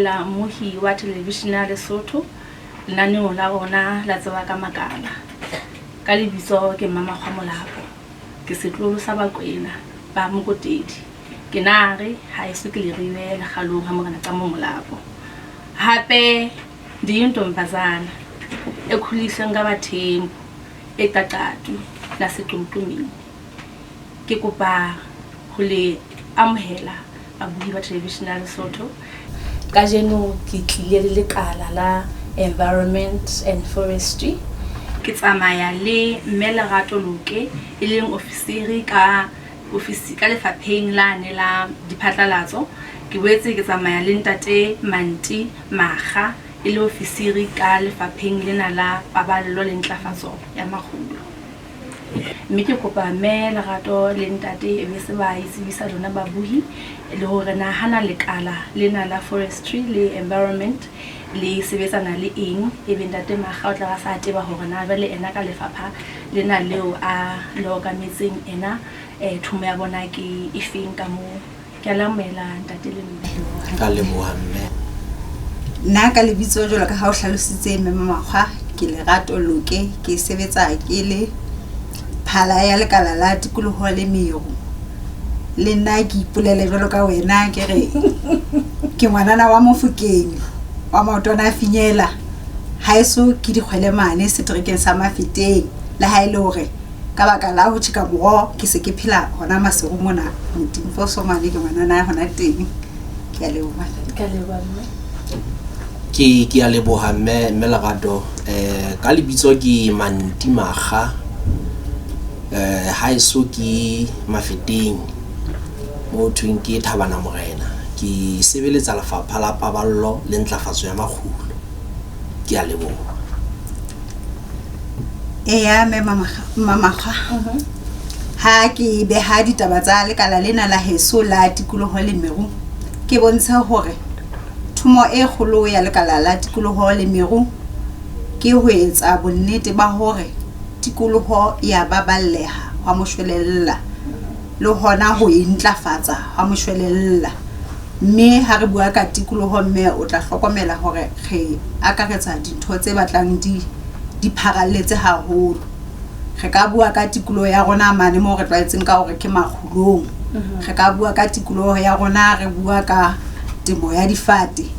amohela mmohi wa thelevishene ya Lesotho lenaneong la rona la Tseba ka Makala. Ka lebitso ke Mmamakgwa Molapo. Ke setloholo sa Bakwena ba Mokotedi. Ke nare haeso ke Leribe lekgalong ha Morena Qamo Molapo. Hape ndiyintombazana ekhuliswe ngabaThembu eQaqadu naseQumqumini. Ke kopa ho le amohela babohi ba thelevishene ya Lesotho. Kajeno ke tlile le lekala la Environment and Forestry. Ke tsamaya le Mme Lerato Loke e leng ofisiri ka ofisi ka lefapheng lane la diphatlalatso. Ke boetse ke tsamaya le Ntate Manti Makga e le ofisiri ka lefapheng lena la paballo le ntlafatso ya makgulo. Mme ke kopa Mme Lerato le Ntate e be se ba itsebisa lona babohi le hore na hana lekala lena la forestry le environment le sebetsana le eng. Ebe Ntate Makga o tla ba sa teba hore na jwale ena ka lefapha lena leo a le okametseng ena thomo ya bona ke efeng ka moo. Ke a le amohela ntate le mme. Ka leboha mme. Nna ka lebitso jwalo ka ha o hlalositse Mme Mamakgwa, ke Lerato Loke, ke sebetsa ke le phala ya lekala la tikoloho le meru. Le nna ke ipolele jwalo ka wena ke re ke ngwanana wa Mofokeng wa maotwana a finyela. Haeso ke dikgwele mane seterekeng sa Mafeteng le ha e le hore ka baka la ho tjheka moroho ke se ke phela hona Maseru mona Motimfoso mane ke ngwanana hona teng. Ke a leboha. Ke a leboha mme. Ke ke a leboha mme mme Lerato ka lebitso ke Manti Makga haeso ke Mafeteng mo thweng ke Thabana Morena. Ke sebeletsa lefapha la paballo le ntlafatso ya makgulo. Ke a leboha. Eya mme Mamakgwa, ha ke beha ditaba tsa lekala lena la heso la tikoloho le meru, ke bontshe hore thomo e kgolo ya lekala la tikoloho le meru ke ho etsa bonnete ba hore tikoloho ya baballeha hwa moshwelella le hona ho e ntlafatsa hwa moshwelella. Mme ha re bua ka tikoloho mme o tla hlokomela hore re akaretsa dintho tse batlang di di pharalletse haholo. Re ka bua ka tikoloho ya rona mane moo re tlwaetseng ka hore ke makgulong. Re ka bua ka tikoloho ya rona re bua ka temo ya difate.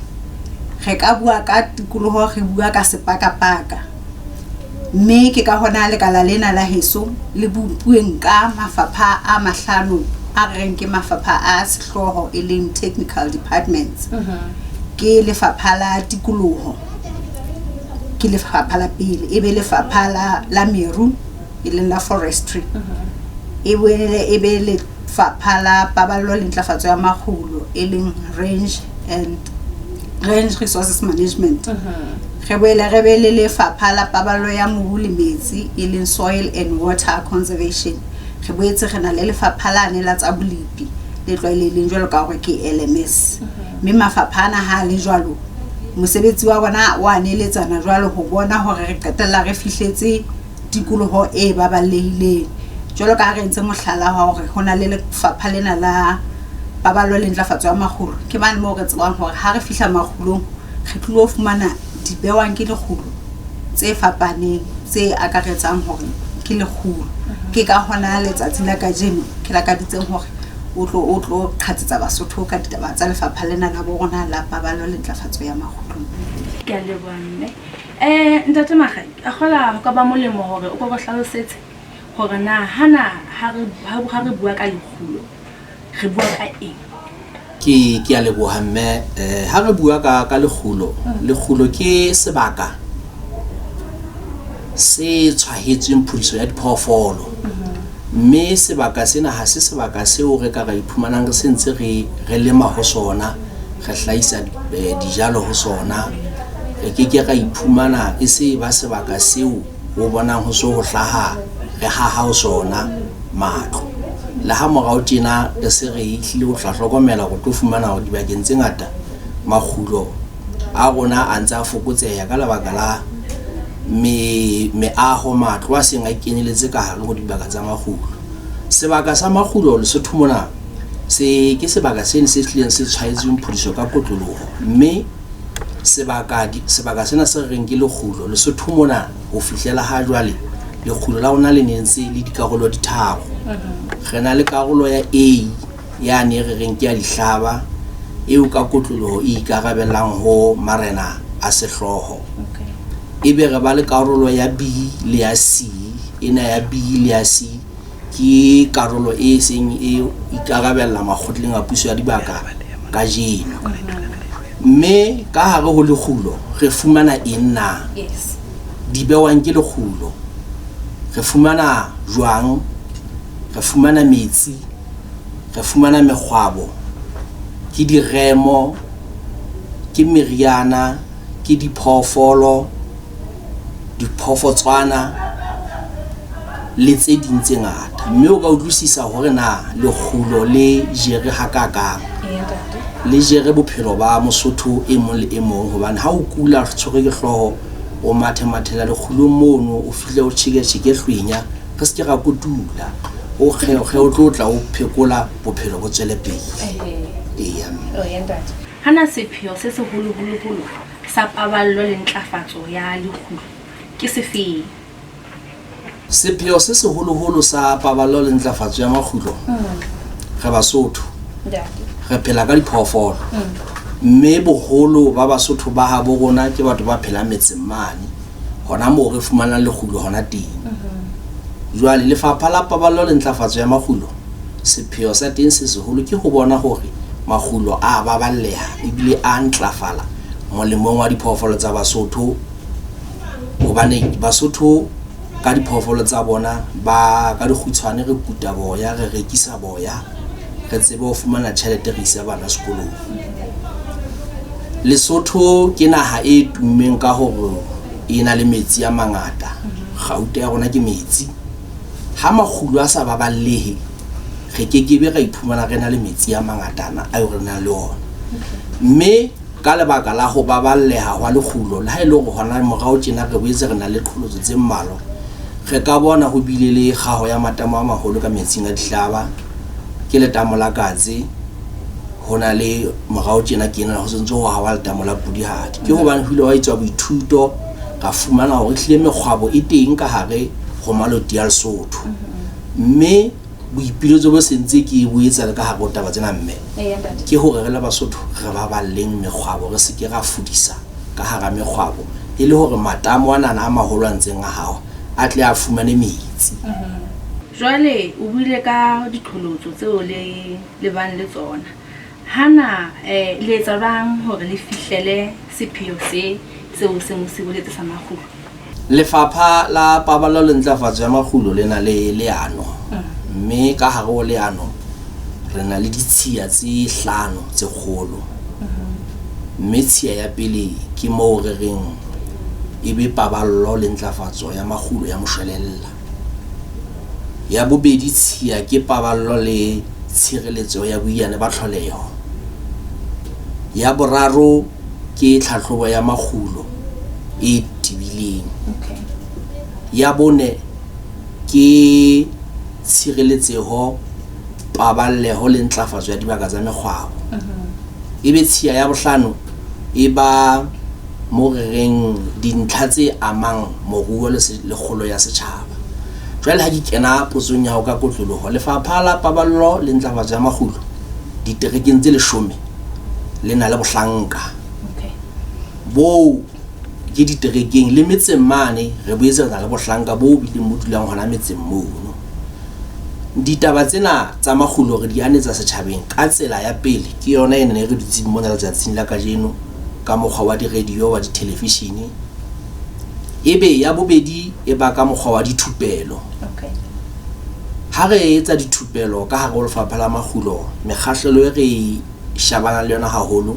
Re ka bua ka tikoloho re bua ka sepakapaka. Mme ke ka hona lekala lena la heso le bopuweng ka mafapha a mahlano a re reng ke mafapha a sehlooho e leng technical departments. Ke lefapha la tikoloho, ke lefapha la pele, e be lefapha la, la meru e leng la forestry. E boele e be lefapha la paballo le ntlafatso ya makgulo e leng range and range resources management. Re boele re be le lefapha la paballo ya mobu le metsi e leng soil and water conservation. Re boetse re na le lefapha lane la tsa bolepi le tlwaelehileng jwalo ka hore ke LMS. Mme mafapha ana ha a le jwalo, mosebetsi wa bona wa neletsana jwalo ho bona hore re qetella re fihletse tikoloho e baballehileng. Jwalo ka ha re entse mohlala wa hore ho na le lefapha lena la paballo le ntlafatso ya makgulo, ke mane moo re tsebang hore ha re fihla makgulong re tlilo fumana di bewang ke lekgulo tse fapaneng tse akaretsang hore ke lekgulo. Ke ka hona letsatsi la kajeno ke lakaditseng hore o tlo o tlo qhatsetsa Basotho ka ditaba tsa lefapha lena la bo rona la paballo le ntlafatso ya makgulo. Ke a leboha mme. Ntate Makga, ke a kgola ho ka ba molemo hore o ko re hlalosetse hore na hana ha re ha re bua ka lekgulo re bua ka eng? Ke ke a leboha mme ha re bua ka ka lekgulo, lekgulo ke sebaka se tshwahetsweng phudiso ya diphoofolo. Mme sebaka sena ha se sebaka seo re ka ra iphumanang re sentse re re lema ho sona, re hlahisa dijalo ho sona. Re ke ke ra iphumana e se ba sebaka seo o bonang ho so ho hlaha re haha ho sona matlo. Le ha morao tjena re se re ehlile o tla hlokomela hore o tlo fumana hore dibakeng tse ngata makgulo a rona a ntse a fokotseha ka lebaka la me meaho matlo a seng a keneletse ka hare ho dibaka tsa makgulo. Sebaka sa makgulo Lesotho mona. Se ke sebaka sene se hlileng se tshwaetsweng phodiso ka kotloloho, mme sebaka sebaka sena se re reng ke lekgulo Lesotho mona ho fihlela ha jwale lekgulo la rona le ne ntse le dikarolo di tharo. Re na le karolo ya A yane e re reng ke ya dihlaba, eo ka kotloloho e ikarabellang ho marena a sehlooho. Ebe re ba le karolo ya B le ya C. Ena ya B le ya C ke karolo e seng e ikarabella makgotleng a puso ya dibaka kajeno. Mme ka hare ho lekgulo re fumana eng na? Di bewang ke lekgulo. Re fumana jwang, re fumana metsi, re fumana mekgwabo, ke diremo, ke meriana, ke diphoofolo, diphoofotswana le tse ding tse ngata. Mme o ka utlwisisa hore na lekgulo le jere hakakang. Le jere bophelo ba Mosotho e mong le e mong, hobane ha o kula, o tshwerwe ke hlooho, o mathemathela lekgulong mono, o fihle o tjheke-tjheke hlwenya, re se ke ra kotula. O kge-kge o tlo tla o phekola, bophelo bo tswele pele. Eya mme. Hana sepheo se seholoholo-holo sa paballo le ntlafatso ya lekgulo ke sefeng? Sepheo se seholoholo sa paballo le ntlafatso ya makgulo, re Basotho, re phela ka diphoofolo, mme boholo ba Basotho ba habo rona ke batho ba phelang metseng mane, hona moo re fumanang lekgulo hona teng. Jwale Lefapha la Paballo le Ntlafatso ya Makgulo, sepheo sa teng se seholo ke ho bona hore makgulo a baballeha ebile a ntlafala molemong wa diphoofolo tsa Basotho, hobane Basotho ka diphoofolo tsa bona ba ka dikgutshwane re kuta boya, re rekisa boya, re tsebe ho fumana tjhelete re isa bana sekolong. Lesotho ke naha e tummeng ka hore e na le metsi a mangata. Gauta ya rona ke metsi. Ha makgulo a sa baballehe, re ke ke be ra iphumana re na le metsi a mangatana ao re nang le ona. Mme ka lebaka la ho baballeha hwa lekgulo, le ha e le hore hona morao tjena re boetse re na le qholotso tse mmalwa, re ka bona ho bile le kgaho ya matamo a maholo ka metsing a dihlaba, ke letamo la Katse, ho na le morao tjena ke ena ho sentse ho hawa letamo la Pudihadi. Ke hobane ho ile hwa etswa boithuto, ra fumana hore ehlile mekgwabo e teng ka hare ho Maloti a Lesotho. Mme boipiletso bo sentse ke bo etsa le ka hare ho taba tsena mme, ke hore re le Basotho re baballeng mekgwabo, re se ke ra fudisa ka hara mekgwabo, e le hore matamo anana a maholo a ntseng a hawa a tle a fumane metsi. Jwale o buile ka diqholotso tseo le lebang le tsona. Hana le etsa jwang hore le fihlele sepheo se seo seng o se boletse sa makgulo? Lefapha la Paballo le Ntlafatso ya Makgulo le na le leano, mme ka hare ho leano re na le ditshiya tse hlano tse kgolo. Mme tshiya ya pele ke moo re reng e be paballo le ntlafatso ya makgulo ya moshwelella. Ya bobedi tshiya ke paballo le tshireletseho ya boiyane ba tlholeho. Ya boraro ke tlhahlobo ya makgulo e tebileng. Ya bone ke tshireletseho, paballeho le ntlafatso ya dibaka tsa mekgwabo. Ebe tshiya ya bohlano e ba mo re reng dintlha tse amang moruo le kgolo ya setjhaba. Jwale ha ke kena potsong ya hao ka kotloloho, Lefapha la Paballo le Ntlafatso ya Makgulo diterekeng tse leshome le na le bohlanka boo ke diterekeng le metseng mane, re boetse re na le bohlanka bo bileng bo dulang hona metseng mono. Ditaba tsena tsa makgulo re di anetsa setjhabeng ka tsela ya pele, ke yona ena e re dutseng mona letsatsing la kajeno ka mokgwa wa di-radio, wa dithelevishene. Ebe ya bobedi e ba ka mokgwa wa dithupelo. Ha re etsa dithupelo ka hare ho lefapha la makgulo, mekgahlelo e re e shebanang le yona haholo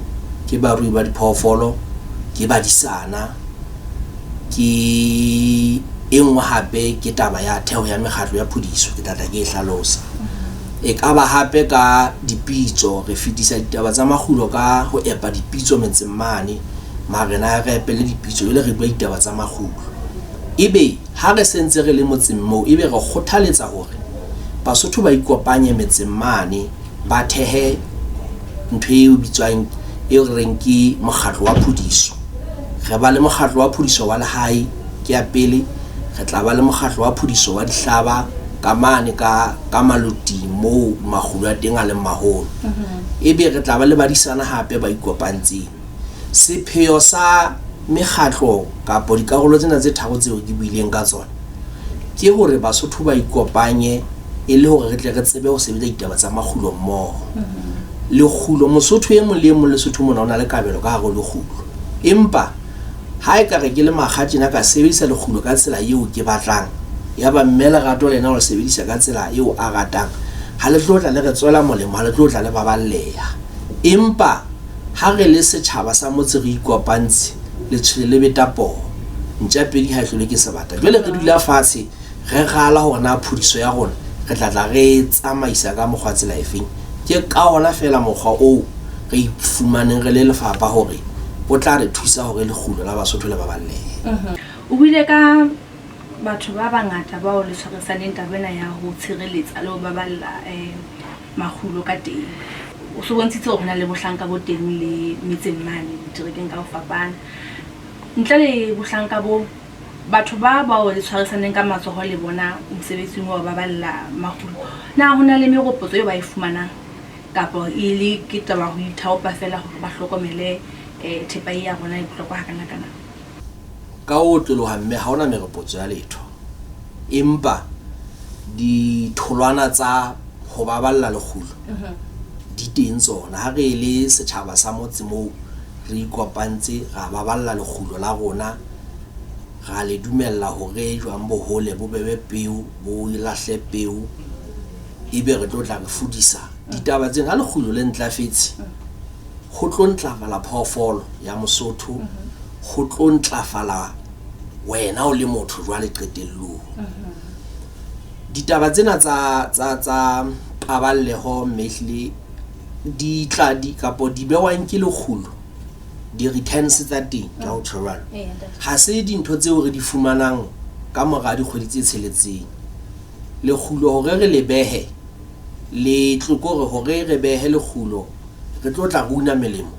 ke barui ba diphoofolo, ke badisana, ke e nngwe hape ke taba ya theho ya mekgatlo ya phodiso, ke tla tla ke e hlalosa. E ka ba hape ka dipitso, re fetisa ditaba tsa makgulo ka ho epa dipitso metseng mane, marena a re epele dipitso jwale re bua ditaba tsa makgulo. Ebe ha re sentse re le motseng moo, ebe re kgothaletsa hore Basotho ba ikopanye metseng mane. ba thehe ntho eo bitswang eo re reng ke mokgatlo wa phodiso. Re ba le mokgatlo wa phodiso wa lehae, ke ya pele. Re tla ba le mokgatlo wa phodiso wa dihlaba ka mane ka ka maloting moo makgulo a teng a leng maholo. Ebe re tla ba le badisana hape ba ikopantseng. Sepheo sa mekgatlo kapo dikarolo tsena tse tharo tseo ke buileng ka tsona ke hore Basotho ba ikopanye e le hore re tle re tsebe ho sebetsa ditaba tsa makgulo mmoho. Lekgulo, Mosotho e mong le e mong Lesotho mona o na le kabelo ka hare ho lekgulo. Empa ha e ka re ke le makga tjena ka sebedisa lekgulo ka tsela eo ke batlang, yaba mme Lerato le yena o le sebedisa ka tsela eo a ratang, ha le tlo tla le re tswela molemo, ha le tlo tla le baballeha. Empa ha re le setjhaba sa motse re ikopantse, letshwele le beta poho, ntja pedi ha e hlolwe ke sebata. Jwale re dula fatshe re rala hore na phodiso ya rona re tla tla re e tsamaisa ka mokgwa tsela efeng. Ke ka ona feela mokgwa oo re ifumaneng re le lefapha hore o tla re thusa hore lekgulo la Basotho le baballehe. O buile ka batho ba bangata bao le tshwarisaneng taba ena ya ho tshireletsa le ho baballa makgulo ka teng. O so bontshitse hore ho na le bohlanka bo teng le metseng mane diterekeng ka ho fapana. Ntle le bohlanka bo, batho ba bao le tshwarisaneng ka matsoho le bona mosebetsing wa ho baballa makgulo, na ho na le meropotso eo ba e fumanang kapa e le ke taba ho ithaopa feela hore ba hlokomele thepa e ya rona e bohlokwa hakanakana? Ka ho otloloha mme ha hona meropotso ya letho, empa ditholwana tsa ho baballa lekgulo di teng tsona. Ha re le setjhaba sa motse moo re ikopantse ra baballa lekgulo la rona, ra le dumella hore jwang bo hole bo bewe peo, bo lahle peo, ebe re tlo tla re fudisa ditaba tsena. Ha lekgulo le ntlafetse, ho tlo ntlafala phoofolo ya Mosotho, ho tlo ntlafala wena o le motho jwale qetellong. Ditaba tsena tsa tsa tsa paballeho mme ehlile di tla di kapo di bewang ke lekgulo, di-returns tsa teng ka ho tjho jwalo, ha se dintho tseo re di fumanang ka mora dikgwedi tse tsheletseng. Lekgulo hore re le behe le tlo kore hore re behe lekgulo re tlo tla runa melemo,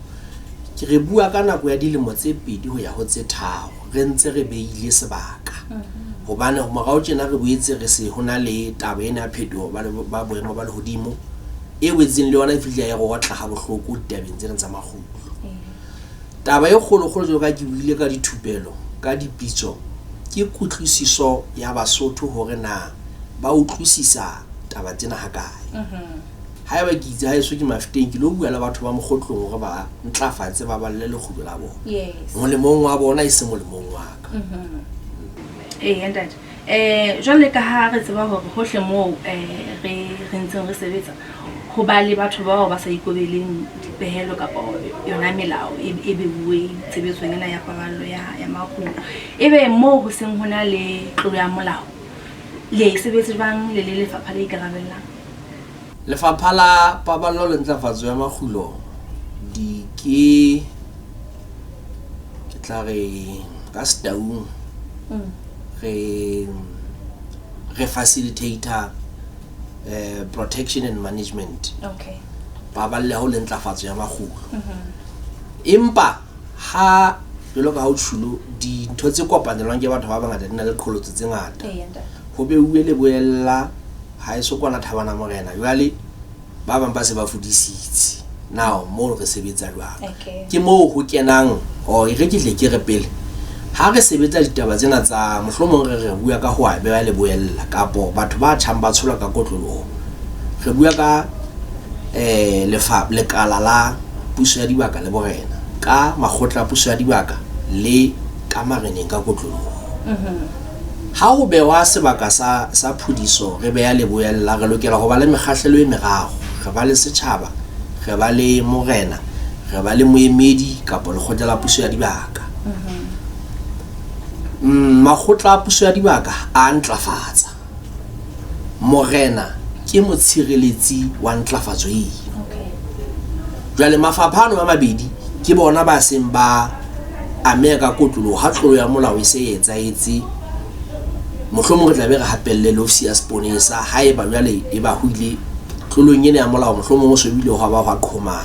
ke re bua ka nako ya dilemo tse pedi ho ya ho tse tharo re ntse re beile sebaka. Hobane morao tjena re boetse re se ho na le taba ena ya phetoho ba boemo ba lehodimo e wetseng le yona e fihla e re otla ha bohloko ditabeng tsena tsa makgulo. Taba e kgolokgolo jwalo ka ke buile ka dithupelo, ka dipitso, ke kutlwisiso ya Basotho hore na ba utlwisisa taba tsena hakae. Haeba ke itse haeso ke Mafeteng, ke lo bua le batho ba Mokgotlong hore ba ntlafatse ba balle lekgulo la bona. Molemong wa bona e se molemong wa ka. Eya ntate. Jwale ka ha re tseba hore hohle moo re re ntseng re sebetsa ho ba le batho bao ba sa ikobeleng dipehelo kapa yona melao e beuweng tshebetsong ena ya paballo ya makgulo. Ebe moo ho seng ho na le tlolo ya molao, le e sebetse jwang le le lefapha le ikarabellang? Lefapha la Paballo le Ntlafatso ya Makgulo di ke ke tla re ka Setaung re re facilitator protection and management. Paballeho le ntlafatso ya makgulo. Empa ha jwalo ka ha o tjhulo dintho tse kopanelwang ke batho ba bangata di na le qholotso tse ngata. Ho beuwe leboella ha eso kwana Thabana Morena, jwale ba bang ba se ba fudisitse. Now moo re sebetsa jwang? Ke moo ho kenang or e re ke tle ke re pele ha re sebetsa ditaba tsena tsa mohlomong re re bua ka ho a beha leboella kapo batho ba tjhang ba tsholwa ka kotloloho, re bua ka lefa lekala la puso ya dibaka le borena ka makgotla a puso ya dibaka le ka mareneng ka kotloloho. Ha ho behwa sebaka sa sa phodiso re beha leboella, re lokela ho ba le mekgahlelo e meraro. Re ba le setjhaba, re ba le morena, re ba le moemedi kapa lekgotla la puso ya dibaka. Makgotla a puso ya dibaka a ntlafatsa. Morena ke motshireletsi wa ntlafatso eo. Jwale mafapha ano a mabedi ke bona ba seng ba ameha ka kotloloho ha tlolo ya molao e se e etsahetse. Mohlomong re tla be re hapelle le ofisi ya seponesa haeba jwale e ba ho ile Tlolong ena ya molao mohlomong o so bile hwa ba hwa qhoma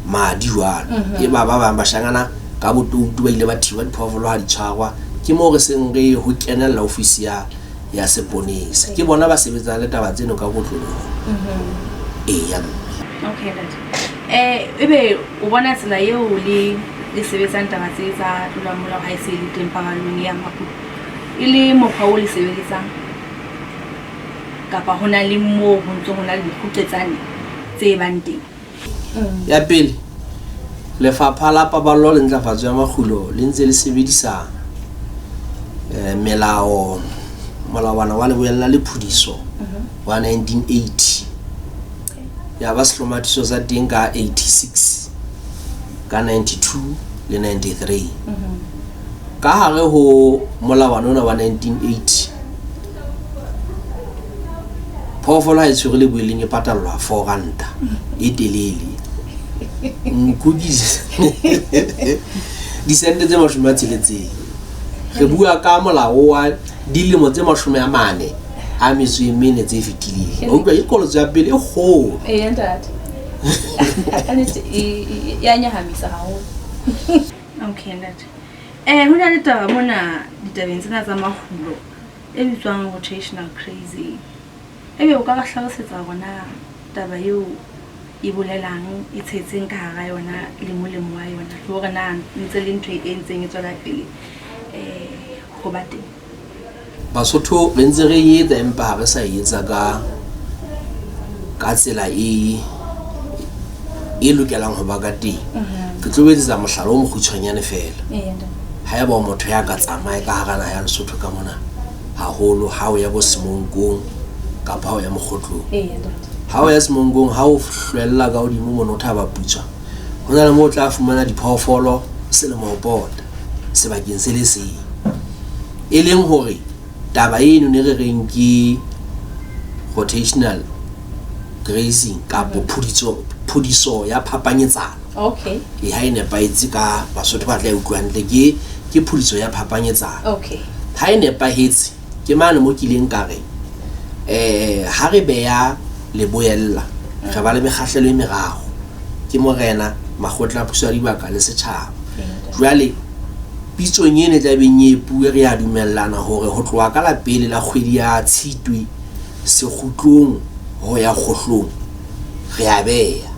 madi jwalo. E ba ba bang bashanyana ka botoutu ba ile ba thiba diphoofolo ha di tshwarwa. Ke moo re seng re ho kenella ofisi ya ya seponesa. Ke bona ba sebetsang le taba tseno ka kotloloho. Eya mme. Okay ntate. Ebe o bona tsela eo le le sebetsang taba tse tsa tlolo ya molao ha e se e le teng paballong ya makhulo e le mokgwa o le sebeletsang kapa ho na le moo ho ntse ho na le dikguqetsane tse bang teng? Ya pele, Lefapha la Paballo le Ntlafatso ya Makgulo le ntse le sebedisa melao molawana wa leboella le phudiso wa 1980 ya ba sehlomathiso sa teng ka 86 ka 92 le 93. Ka hare ho molawana ona wa 1980 phoofolo ha e tshwere leboeleng e patallwa 4 ranta e telele. Nku ke disente tse 60. Re bua ka molao wa dilemo tse 44 tse fetileng. O utlwa ke kolotso ya pele e kgolo. Ee ntate. Ka nnete e ya nyahamisa haholo. Okay ntate. Ho na le taba mona ditabeng tsena tsa makgulo e bitswang rotational grazing. Ebe o ka ba hlalosetsa hore na taba eo e bolelang e tshetseng ka hara yona le molemo wa yona le hore na ntse le ntho e ntseng e tswela pele ho ba teng? Basotho re ntse re e etsa empa ha re sa e etsa ka ka tsela e e lokelang ho ba ka teng. Ke tlo etsetsa mohlala o mokgutshwanyane fela. Haeba o motho ya ka tsamaye ka hara naha ya Lesotho ka mona haholo ha o ya bo Semonkong kapa ha o ya Mokgotlong. Ha o ya Semonkong ha o hlwella ka hodimo mono o Thaba Putswa, ho na le moo o tla fumana diphoofolo selemo ho pota sebakeng se le seng. E leng hore taba eno ne re reng ke rotational grazing kapo phudiso ya phapanyetsano. Okay. E ha e nepahetse ka Basotho ba tla e utlwa hantle ke ke phudiso ya phapanyetsano. Okay. Ha e nepahetse ke mane mo kileng ka re ha re beya leboella re ba le mekgahlelo e meraro ke morena, makgotla a puso ya dibaka le setjhaba. Jwale pitsong ena e tla beng e puwe re a dumellana hore ho tloha ka la pele la kgwedi ya Tshitwe sekgutlong ho ya kgohlong re a beya.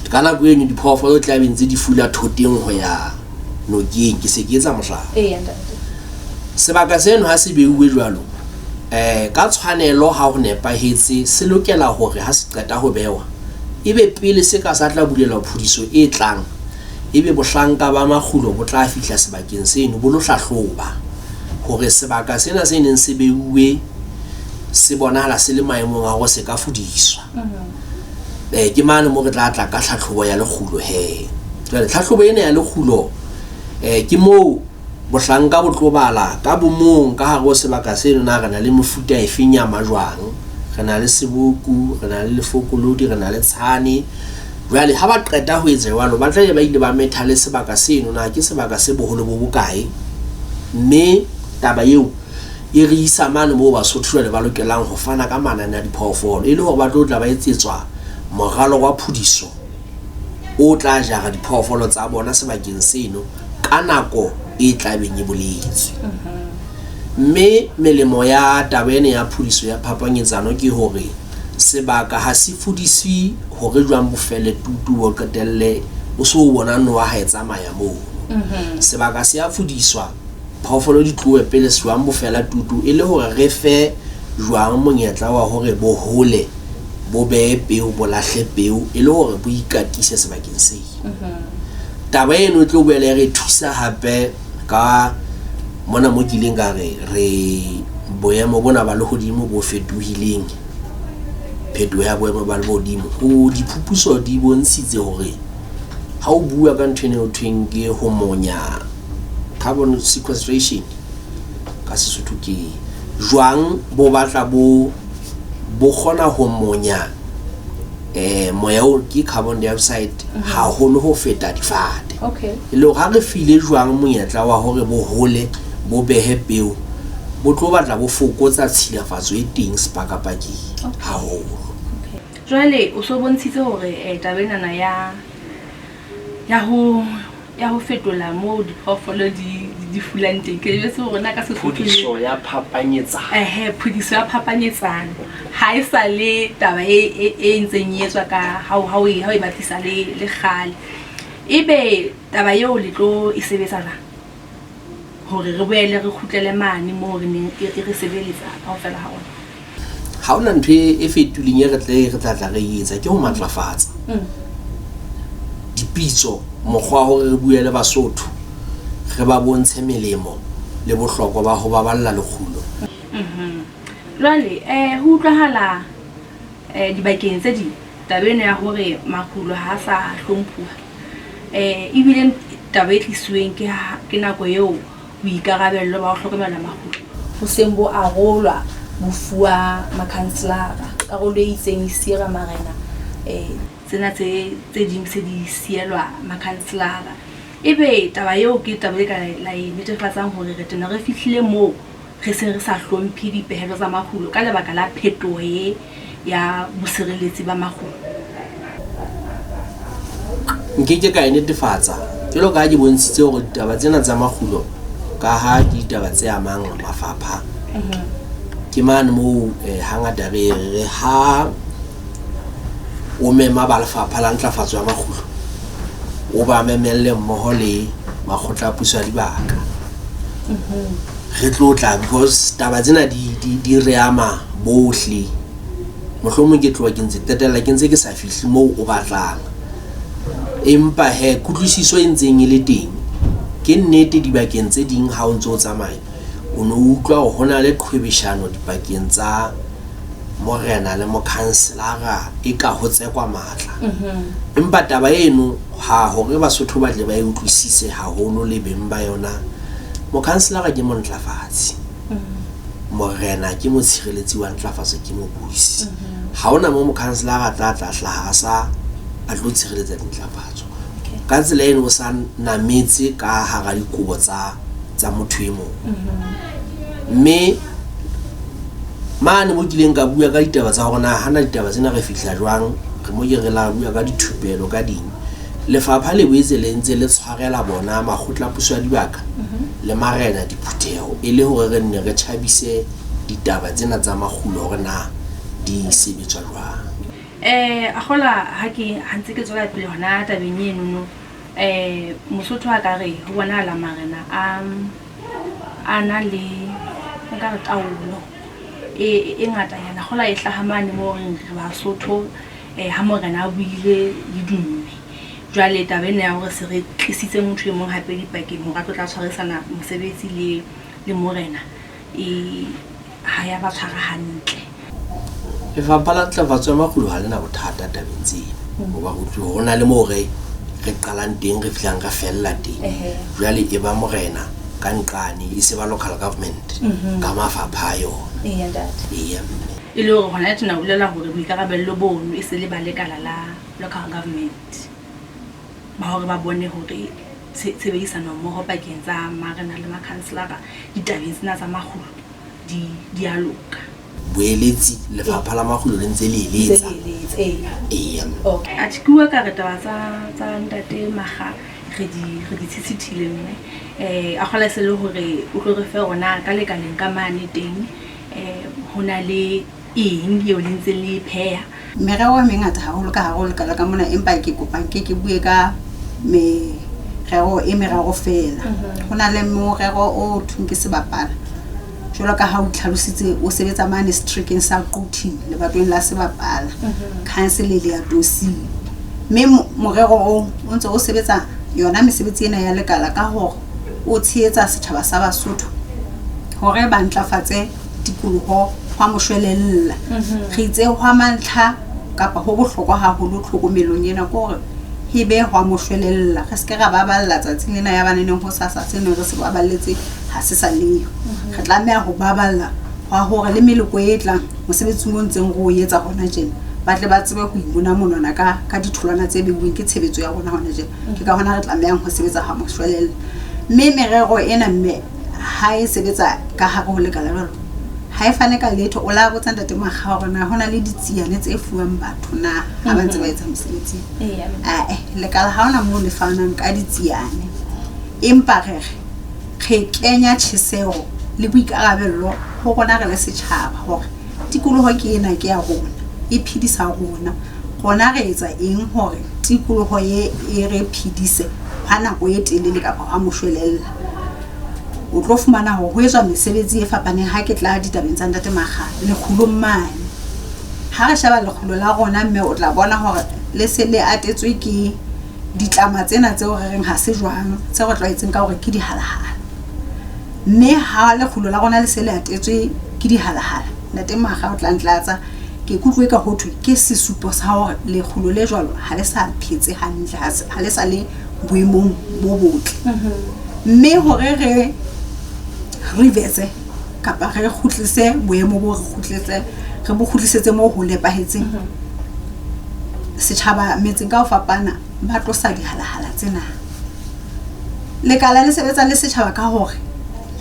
Ka nako eno diphoofolo tla be ntse di fula thoteng ho ya nokeng, ke se ke etsa mohlala. Sebaka seno ha se beuwe jwalo ka tshwanelo ha ho nepahetse se lokela hore ha se qeta ho bewa ebe pele se ka sa tla bulelwa phudiso e tlang ebe bohlanka ba makgulo bo tla fihla sebakeng seno bo lo hlahloba hore sebaka sena se neng se beuwe se bonahala se le maemong a hore se ka fudiswa. Ke mane mo re tla tla ka tlhatlhobo ya lekgulo he. Jwale tlhahlobo ena ya lekgulo ke moo bohlanka bo tlo bala ka bomong ka hare ho sebaka seno na re na le mefuta efeng ya majwang. Re na le seboku, re na le lefokolodi, re na le tshane. Jwale ha ba qeta ho etsa jwalo ba tla be ba ile ba metha le sebaka seno na ke sebaka se boholo bo bokae. Mme taba eo e re isa mane moo Basotho jwale ba lokelang ho fana ka manane a diphoofolo e le hore ba tlo tla ba etsetswa moralo wa phudiso o tla jara diphoofolo tsa bona sebakeng seno ka nako e tlabeng e boletswe. Mme melemo ya taba ena ya phudiso ya phapanyetsano ke hore sebaka ha se fudiswe hore jwang bo fele tutu bo qetelle o so o bona noha ha e tsamaya moo. Sebaka se a fudiswa, phoofolo di tlohe pele jwang bo fela tutu e le hore re fe jwang monyetla wa hore bo hole, bo behe peo, bo lahle peo e le hore bo ikatise sebakeng seo. Taba eno e tlo boela e re thusa hape ka mona mo kileng ka re re boemo bona ba lehodimo bo fetohileng, phetoho ya boemo ba lehodimo. Ho diphuputso di bontshitse hore ha o bua ka ntho ena e ho thweng ke ho monya carbon sequestration ka Sesotho ke jwang bo batla bo bo kgona ho monya moya o ke carbon dioxide haholo ho feta difate. Okay. E le hore ha re file jwang monyetla wa hore bo hole bo behe peo bo tlo batla bo fokotsa tshilafatso e teng sepakapakeng haholo. Jwale o so bontshitse hore taba enana ya ya ho ya ho fetola moo diphoofolo di di fulang teng, ke lebetse hore na ka Sesotho Phodiso ya phapanyetsano. Ehe, phodiso ya phapanyetsano ha e sa le taba e e e ntseng e etswa ka ha o ha o e ha o e bapisa le le kgale. Ebe taba eo le tlo e sebetsa jwang? Hore re boele re kgutlele mane moo re neng e re sebeletsa kaofela ha rona. Ha hona ntho e fetoleng e re tle re tla tla re etsa ke ho matlafatsa dipitso, mokgwa wa hore re bue le Basotho, re ba bontshe melemo le bohlokwa ba ho baballa lekgulo. Jwale ho utlwahala dibakeng tse ding taba ena ya hore makgulo ha a sa hlomphuwa, ebile taba e tlisuweng ke ke nako eo boikarabello ba ho hlokomela makgulo bo seng bo arolwa, bo fuwa makhanselara, karolo e itseng e sielwa marena, tsena tse tse ding se di sielwa makhanselara. Ebe taba eo ke taba e ka la e netefatsang hore re tena re fihlile moo re se re sa hlomphe dipehelo tsa makgulo ka lebaka la phetoho e ya bosireletsi ba makgulo? Nkeke ka e netefatsa jwalo ka ha ke bontshitse hore ditaba tsena tsa makgulo ka ha ke ditaba tse amang mafapha. Ke mane moo hangata re re ha o mema ba lefapha la ntlafatso ya makgulo, o ba memelle mmoho le makgotla a puso ya dibaka. Re tlo tla because taba tsena di di di re ama bohle. Mohlomong ke tloha ke ntse qetella ke ntse ke sa fihle moo o batlang. Empa he kutlwisiso e ntseng e le teng, ke nnete dibakeng tse ding ha o ntso o tsamaya, o no utlwa hore ho na le qhwebeshano dipakeng tsa morena le mokhanselara e ka ho tsekwa matla. Empa taba eno ha hore Basotho ba tle ba e utlwisise haholo le beng ba yona, mokhanselara ke montlafatsi. Morena ke motshireletsi wa ntlafatso, ke mobusi. Ha hona mo mokhanselara a tla tla hlaha a sa a tlo tshireletsa dintlafatso. Ka tsela eno o sa nametse ka hara dikobo tsa tsa motho e mong. Mme mane mo kileng ka bua ka ditaba tsa hore na hana ditaba tsena re fihla jwang, re mo ke re la bua ka dithupelo ka ding. Lefapha le boetse le ntse le tshwarela bona makgotla a puso ya dibaka le marena diphutheho e le hore re nne re tjhabise ditaba tsena tsa makgulo hore na di sebetswa jwang. A kgola ha ke ha ntse ke tswela pele hona tabeng enono, Mosotho a ka re ho bonahala marena a a na le nka re taolo e e ngatanyana. Kgola e hlaha mane moo reng re Basotho, ha morena a buile le dumme. Jwale taba ena ya hore se re tlisitse motho e mong hape dipakeng hore a tlo tla tshwarisana mosebetsi le le morena e ha ya ba tshwara hantle. Lefapha la Ntlafatso ya Makgulo ha le na bothata tabeng tseno, hoba ho tloha ho na le moo re re qalang teng, re fihlang re fella teng. Jwale e ba morena ka nqane, e se ba local government ka mafapha a yona. Eya ntate. Eya mme. E le hore hona tjena o bolela hore boikarabello bono e se le ba lekala la local government ba hore ba bone hore tshebedisano mmoho pakeng tsa marena le makhanselara ditabeng tsena tsa makgulo di di a loka. Boeletsi, lefapha la makgulo le ntse le eletsa. Eya. Okay. Atjhe, ke bua ka re taba tsa tsa ntate Makga re di re di tshitshithile mme a kgola e se le hore o tlo re fe hore na ka lekaleng ka mane teng ho na le eng eo le ntseng le e pheha. Merero e mengata haholo ka hare ho lekala ka mona, empa ke kopa nke ke bue ka merero e meraro feela. Ho na le morero o thweng ke sebapala, jwalo ka ha o tlhalositse, o sebetsa mane seterekeng sa Quthing lebatoweng la Sebapala, council le ya Tosing. Mme morero oo o ntse o sebetsa yona mesebetsi ena ya lekala ka hore o tshehetsa setjhaba sa Basotho hore ba ntlafatse tikoloho hwa moshwelella. Re itse hwa mantlha kapa ho bohlokwa haholo tlhokomelong ena ke hore e be hwa moshwelella, re se ke ra baballa tsatsing lena ya baneneng hosasa se neng re se baballetse ha se sa leyo. Re tlameha ho baballa hwa hore le meloko e tlang mosebetsing o ntseng re o etsa hona tjena, ba tle ba tsebe ho imona monwana ka ka ditholwana tse beuweng ke tshebetso ya rona hona tjena. Ke ka hona re tlamehang ho sebetsa ha moshwelella. Mme merero ena mme ha e sebetsa ka hare ho lekala jwalo ha e fane ka letho. O la botsa Ntate Makga hore na ho na le ditsiane tse fuwang batho na ha ba ntse ba etsa mosebetsi. Ae, lekala ha hona moo le fanang ka ditsiane, empa re re re kenya tjheseho le boikarabello ho rona re le setjhaba hore tikoloho ke ena, ke ya rona, e phedisa rona. Rona re etsa eng hore tikoloho e e re phedise hwa nako e telele kapa hwa moshwelella? O tlo fumana hore ho etswa mesebetsi e fapaneng. Ha ke tla ditabeng tsa Ntate Makga lekgulong mane, ha re sheba lekgulo la rona, mme o tla bona hore le se le atetswe ke ditlama tsena tseo re reng ha se jwang, tse re tlwaetseng ka hore ke dihalahala. Mme ha lekgulo la rona le se le atetswe ke dihalahala, Ntate Makga o tla ntlatsa, ke kutlwe ka ho thwe ke sesupo sa hore lekgulo le jwalo ha le sa phetse hantle, ha le sa le boemong bo botle. Mme hore re reverse kapa re kgutlise boemo bo, re kgutlise, re bo kgutlisetse moo ho nepahetseng, setjhaba metseng ka ho fapana ba tlosa dihalahala tsena. Lekala le sebetsa le setjhaba ka hore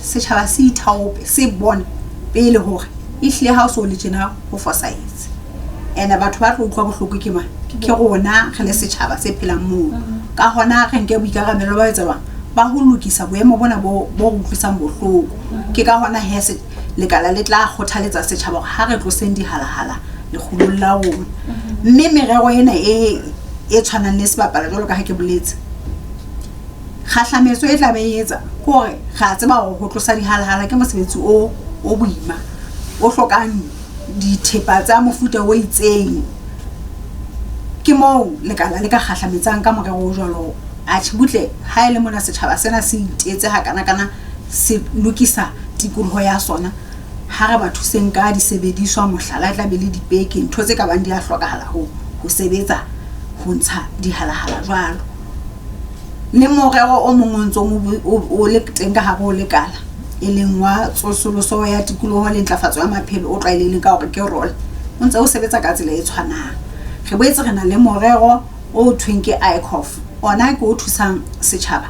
setjhaba se ithaope, se bone pele hore ehlile ha o so le tjena ho fosahetse. Ene batho ba tlo utlwa bohloko ke mang? Ke rona re le setjhaba se phelang moo. Ka hona re nke boikarabelo ba etsa jwang ba ho lokisa boemo bona bo bo re utlwisang bohloko. Ke ka hona he lekala le tla kgothaletsa setjhaba hore ha re tloseng dihalahala lekgulong la rona. Mme merero ena e e tshwanang le sebapala, jwalo ka ha ke boletse, kgahlametso e tla be e etsa ke hore re a tseba hore ho tlosa dihalahala ke mosebetsi o o boima, o hlokang dithepa tsa mofuta o itseng. Ke moo lekala le ka kgahlametsang ka morero o jwalo. Atjhe, butle, ha e le mona setjhaba sena se itetse hakanakana, se lokisa tikoloho ya sona, ha re ba thuseng ka disebediswa. Mohlala, e tla be le dipeke, ntho tse ka bang di a hlokahala ho ho sebetsa ho ntsha dihalahala jwalo. Le morero o mong o ntsong o le teng ka hare ho lekala, e leng wa tsosoloso ya tikoloho le ntlafatso ya maphelo, o tlwaelehileng ka hore ke ROL, o ntse o sebetsa ka tsela e tshwanang. Re boetse re na le morero o thweng ke ICOF, ona ke o thusang setjhaba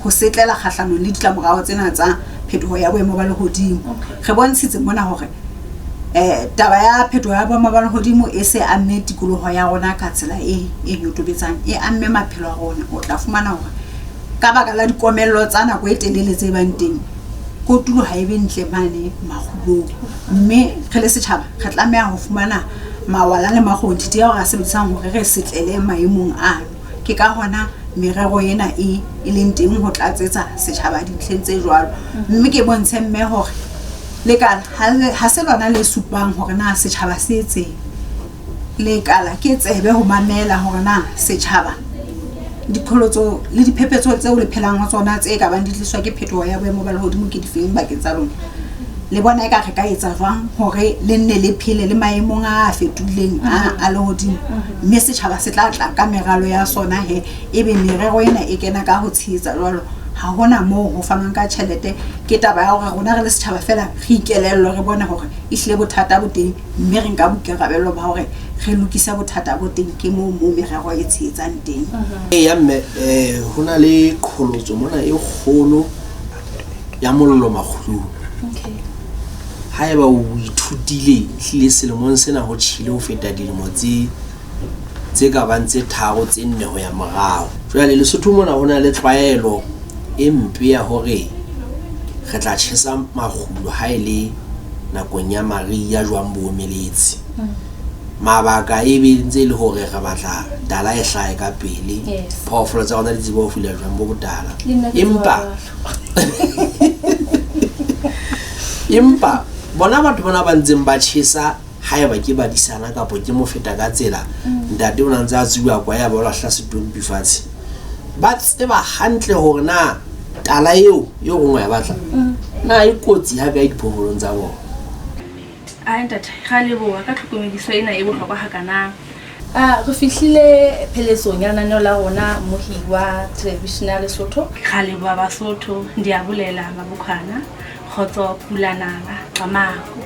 ho setlela kgahlanong le ditlamorao tsena tsa phetoho ya boemo ba lehodimo. Re bontshitse mona hore taba ya phetoho ya boemo ba lehodimo e se amme tikoloho ya rona ka tsela e e nyotobetsang, e amme maphelo a rona. O tla fumana hore ka baka la dikomello tsa nako e telele tse bang teng, kotulo ha e be ntle mane makgulong, mme re le setjhaba re tlameha ho fumana mawala le makgonthithi ao re a sebedisang hore re setlele maemong ano. Ke ka hona merero ena e e leng teng ho tlatsetsa setjhaba dintlheng tse jwalo. Mme ke bontshe mme hore lekala ha se lona le supang hore na setjhaba se etseng. Lekala ke tsebe ho mamela hore na setjhaba diqholotso le diphephetso tseo le phelang ho tsona tse ka bang di tliswa ke phetoho ya boemo ba lehodimo ke difeng bakeng tsa lona. Le bona eka re ka etsa jwang hore le nne le phele le maemong a fetohileng a lehodimo? Mme setjhaba se tla tla ka meralo ya sona, he ebe merero ena e kena ka ho tshehetsa jwalo. Ha hona moo ho fanwang ka tjhelete, ke taba ya hore rona re le setjhaba feela re ikelellwe, re bone hore ehlile bothata bo teng, mme re nka boikarabelo ba hore re lokise bothata bo teng. Ke moo moo merero e tshehetsang teng. Eya mme, ho na le qholotso mona e kgolo ya mollo makgulong. Haeba o ithutile, ehlile selemong sena ho tjhele ho feta dilemo tse tse ka bang tse 3, tse 4 ho ya morao. Jwale Lesotho mona ho na le tlwaelo e mpe ya hore re tla tjhesa makgulo ha e le nakong ya mariha, jwang bo omeletse. Mabaka e be ntse e le hore re batla tala e hlahe ka pele, phoofolo tsa rona di tsebe ho fula jwang bo botala. Le nna ke Empa tseba empa bona batho bona ba ntseng ba tjhesa, haeba ke badisana kapa ke mofeta ka tsela, ntate o na ntse a tsuba kwa ya ba o lahla setompi fatshe, ba tseba hantle hore na tala eo eo gongwe ya batla na e kotsi ha kae diphoofolong tsa bona. Ai ntate, ra leboha ka tlhokomediso ena e bohlokwa hakanang. Re fihlile pheletsong ya lenaneo la rona, mmohi wa television ya Lesotho. Ra leboha Basotho, ndiyabulela Mabukhwana, kgotso pula nala, qamako.